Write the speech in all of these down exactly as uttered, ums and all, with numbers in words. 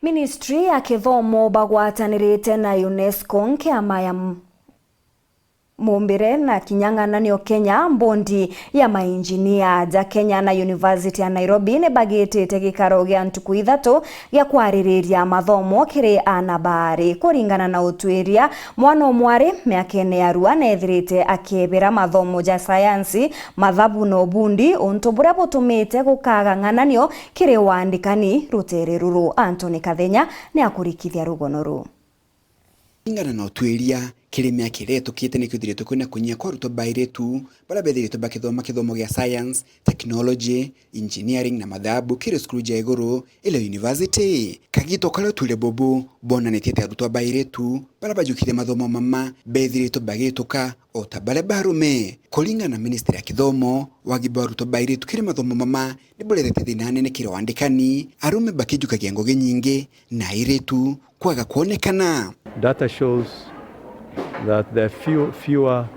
Ministry ya kithomo bagwatanirite na UNESCO, nkiama ya m-, mumbire na kinya ng'ananio Kenya, mbondi ya mainjinia ja Kenya na University ya Nairobi ni bagitite gikaro gia ntuku ithatu gia kwaririria mathomo kiri ana baari. Kuringana na utwiria, mwana umwari miakene ya rua neethirite akiebera mathomo ja sayansi, mathabu na ubundi, untu buria butumite gukaga ng'ananio kiri waandikani rutere ruru. Anthony Kathenya ni akurikithia rugono ruu. Ringana na utwiria, kiri miaka iria itukite ni kwithiritwe kwina kunyia kwa arutwa bairitu baria bethiritwe bakithoma kithomo gia science, technology, engineering na mathabu kiri cukuru ja iguru ile university. Kagito karia utwire bubu bonanitie ati arutwa bairitu baria bajukire mathomo mama bethiritwe bagituka o ta baria barume. Kuringana na ministry ya kithomo, wagi bwa arutwa bairitu kiri mathomo mama ni burethetie thina nene kiri waandikani, arume bakijukagia ngugi nyingi na airitu kwaga kwonekana. Data shows that there are few, fewer,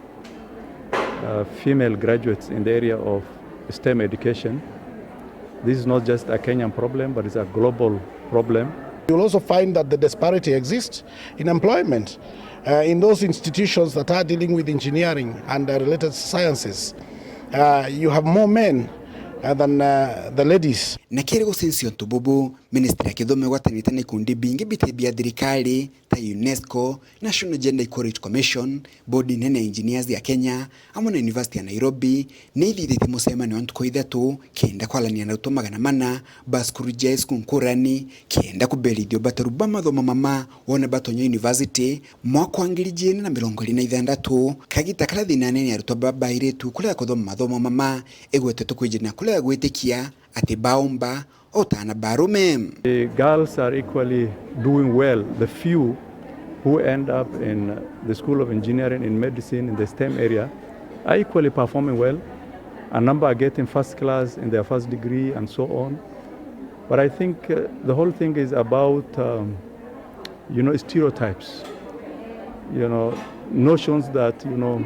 uh, female graduates in the area of STEM education. This is not just a Kenyan problem, but it's a global problem. You'll also find that the disparity exists in employment, uh, in those institutions that are dealing with engineering and, uh, related sciences. Uh, you have more men, uh, than, uh, the ladies. Na kiri gucenjia untu bubu, ministry ya kithomo igwatanite na ikundi bingi biti bia thirikari ta UNESCO, National Gender Equality Commission, Bodi nene ya Engineers ya Kenya, amwe na University ya Nairobi, ni ithithitie mucemanio wa ntuku ithatu kenda kwarania na arutwa magana mana ba cukuru ja cukuru nkurani, kenda kuberithia ubataru bwa mathomo mama wone batonya university mwaka wa ngiri ijiri na mirongo iri na ithanthatu, kagita karia thina nene ya arutwa ba bairitu kuria kuthoma mathomo mama igwetetwe kwijira na kuria gwitikia ati baumba o ta ana ba arume. The girls are equally doing well. The few who end up in the School of Engineering, in medicine, in the STEM area are equally performing well. A number are getting first class in their first degree and so on. But I think, uh, the whole thing is about, um, you know, stereotypes, you know, notions that, you know,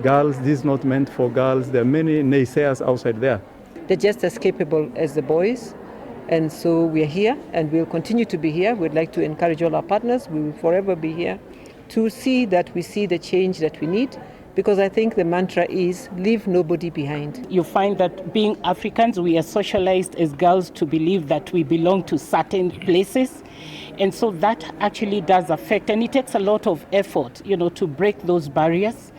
girls, this is not meant for girls. There are many naysayers outside there. They're just as capable as the boys. And so we are here and we'll continue to be here. We'd like to encourage all our partners. We will forever be here to see that we see the change that we need, because I think the mantra is, "Leave nobody behind." You find that being Africans, we are socialized as girls to believe that we belong to certain places. And so that actually does affect, and it takes a lot of effort, you know, to break those barriers.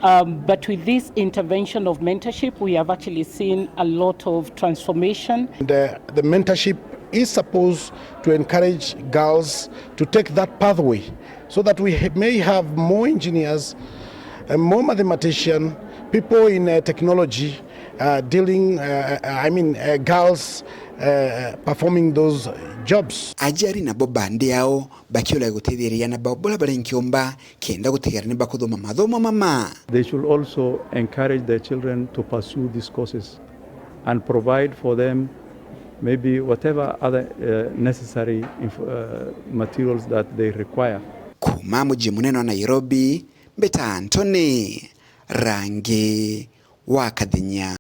Um, but with this intervention of mentorship, we have actually seen a lot of transformation. And, uh, the mentorship is supposed to encourage girls to take that pathway so that we ha-, may have more engineers, uh, more mathematician, people in, uh, technology, uh, dealing, uh, uh, I mean, uh, girls, uh, performing those jobs. Aciari nabo bandi ao bakiura gutithiriria na bao buria bari nkiumba kenda gutigara ni bakuthoma mathomo mama. They should also encourage their children to pursue these courses and provide for them maybe whatever other, uh, necessary inf-, uh, materials that they require. Kuuma muji munene wa Nairobi, mbita Anthony Rangi wa Kathinya.